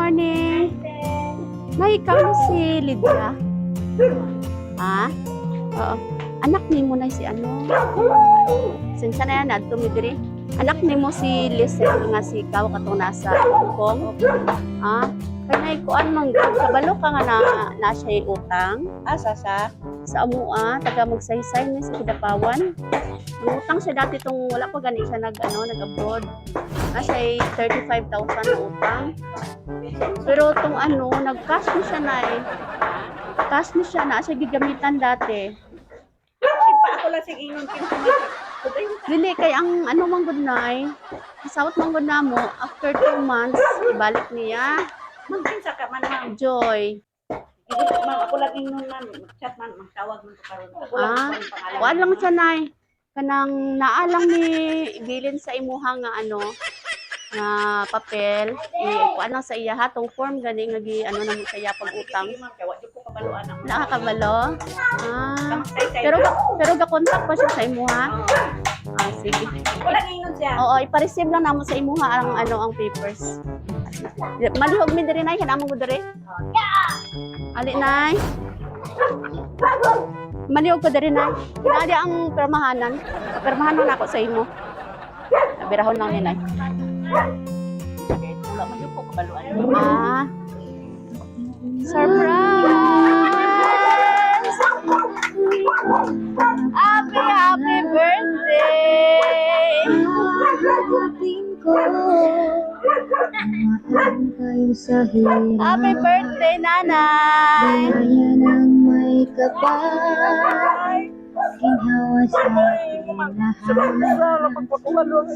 Morning. Nay, ikaw na si Lydia? Ha? Oo. Anak ni mo na si ano? Sinsa na yan, adto mi diri. Anak ni mo si Lisel nga si ikaw katong nasa Hong Kong. Ah, kay nay kuan man gud, kabalo ka nga na siya utang Asa sa? Sa amua, taga Magsaysay ni sa Kidapawan. Nangutang siya dati tong wala pa gani siya nag ano, nag-abroad. Na siya 35,000 na utang. Pero tong ano, nag-cash ni siya na eh. Cash ni siya na siya gigamitan dati. Sipa ako lang sing ingon kinsa man. Dili kay ang ano man gud nay, kasawat man gud namo after 2 months ibalik niya. Magkinsa ka man, ma'am? Joy. Dili, ma'am, ako lang ingon, ma'am, chat man, magtawag man ko karon. Ako lang Ah, ang pangalan. Kuan lang siya, nay. Kanang naa lang ni ibilin sa imuha nga ano nga papel, i kuan lang sa iya ha tong form gani nga gi ano na mo sa iya pag utang. Dili, ma'am, kay wa jud ko kabaluan ako. Nakakabalo? Ah. Magsaysay. Pero ga contact pa siya sa imuha. Ah, sige. Ako lang ingon siya. Oo, ipa-receive lang namo sa imuha ang ano, ang papers. Malihog mi diri, nay, kanamo ko diri. Ali, nay. Malihog ko diri, nay. Kinadi ang pirmahanan. Pirmahan lang nako sa imo. Birahon lang ni nay. Kay wala man jud ko kabaluan. Ah. Surprise! Happy, happy birthday! Hahanapin ko. Dumaan kayo sa hirap. Happy birthday, Nanay! Gaya ng may kapal, ginhawa sa ating lahat.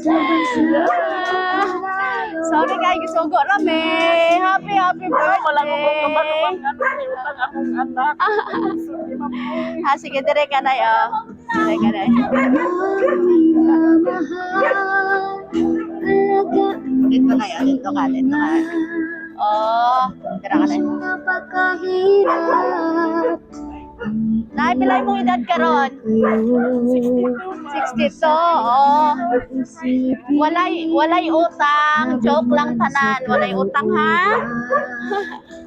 Sabay-sabay. Sorry kay gisugo rami. Happy, happy birthday. Utang akong anak. Ah, sige, dire ka na, oh. Dire ka na. Minamahal, alagaan Dito na yun, dito ka, dito ka. Oh, dire ka na. Pusong napakahirap. Nay, pilay mong edad karon? 62. Oh. Walay walay utang, joke lang tanan. Walay utang ha.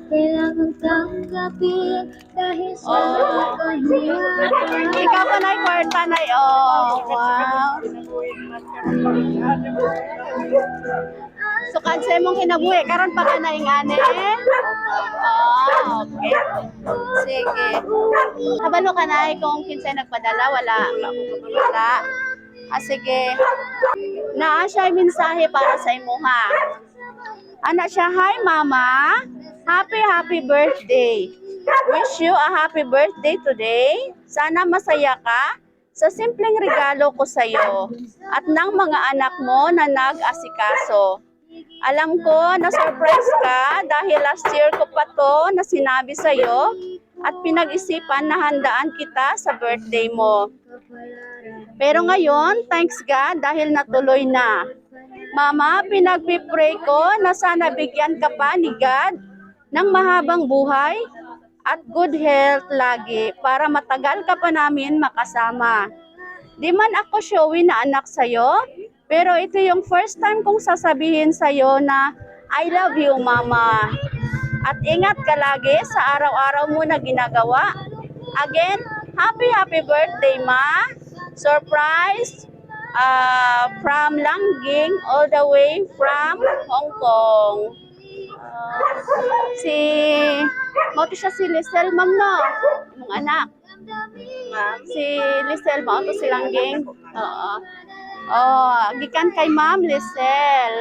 Kailangan tanggapin dahil sa Oh. kahirapan. Ikaw pa, nay, kwarta, nay. Oh, wow. Sukad sa imong kinabuhi karon pa ka na ingani. Oh, okay. Sige. Kabalo ka na kung kinsay nagpadala, wala. Wala. Ah, sige. Naa siya mensahe para sa imuha. Ana siya, "Hi Mama. Happy, happy birthday. Wish you a happy birthday today. Sana masaya ka sa simpleng regalo ko sa'yo at ng mga anak mo na nag-asikaso. Alam ko na surprise ka dahil last year ko pa to na sinabi sa'yo at pinag-isipan na handaan kita sa birthday mo. Pero ngayon, thanks God dahil natuloy na. Mama, pinagpipray ko na sana bigyan ka pa ni God ng mahabang buhay at good health lagi para matagal ka pa namin makasama. Di man ako showy na anak sa'yo, pero ito yung first time kong sasabihin sa'yo na I love you, Mama. At ingat ka lagi sa araw-araw mo na ginagawa. Again, happy, happy birthday, Ma. Surprise from Langging all the way from Hong Kong." Si mao to siya si Lisel, ma'am, no? Imong anak. Ma'am. Si Lisel, mao to si Langging. Oo. Oh, gikan kay Ma'am Lisel.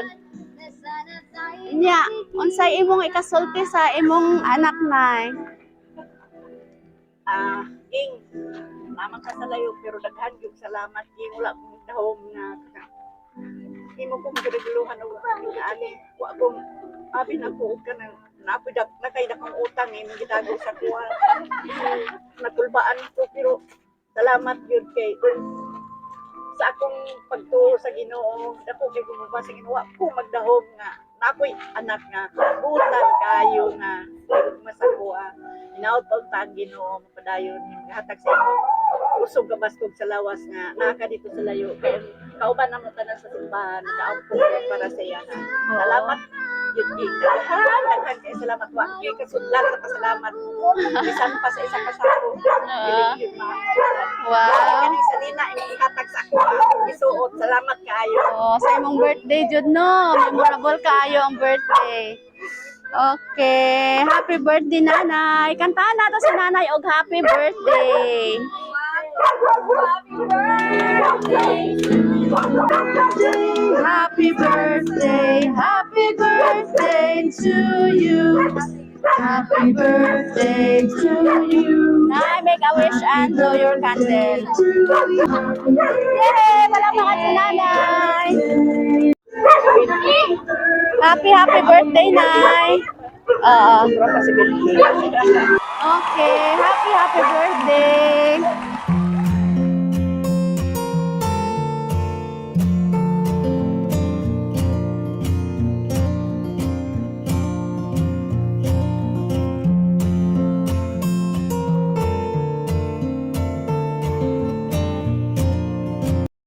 Nya, unsay imong ikasulti sa imong anak, nay? Ah, ing naman ka sa layo pero daghan gyud salamat, ing. Wala kong dahom nga imo kong gireguluhan og ani wa kong abi na ko og kanang naapoy dak nakay dakong utang imong gitago sa kuha, natulbaan ko, pero salamat gyud kay sa akong pagtuo sa Ginoo, dako kay gumaba sa Ginoo, wa ko magdahom nga na ako'y anak nga butan kayo nga masakuha. Hinaot pa unta ang Ginoo mapadayon hatag sa imo kusog ka baskog sa lawas nga naa ka dito sa layo kay kauban namo tanan sa simbahan, nagaampo ko para sa iya. Salamat. Jud Ging. Daghan, daghan kay salamat, wa gyud kasudlan sa pasalamat. Bisan pa sa isa ka sako. Dili gyud ma. Kani Salina imong ihatag sa ako gisuot. Salamat kaayo. Oh, sa imong birthday jud, no. Memorable kaayo ang birthday. Okay, happy birthday, Nanay. Kantahan nato si Nanay og happy birthday. Happy birthday, happy birthday to you. Happy birthday to you. Nay, make a wish and blow your candle. Yay! Palakpakan si Nanay! Happy, happy birthday, Nay! Oo. Okay, happy, happy birthday!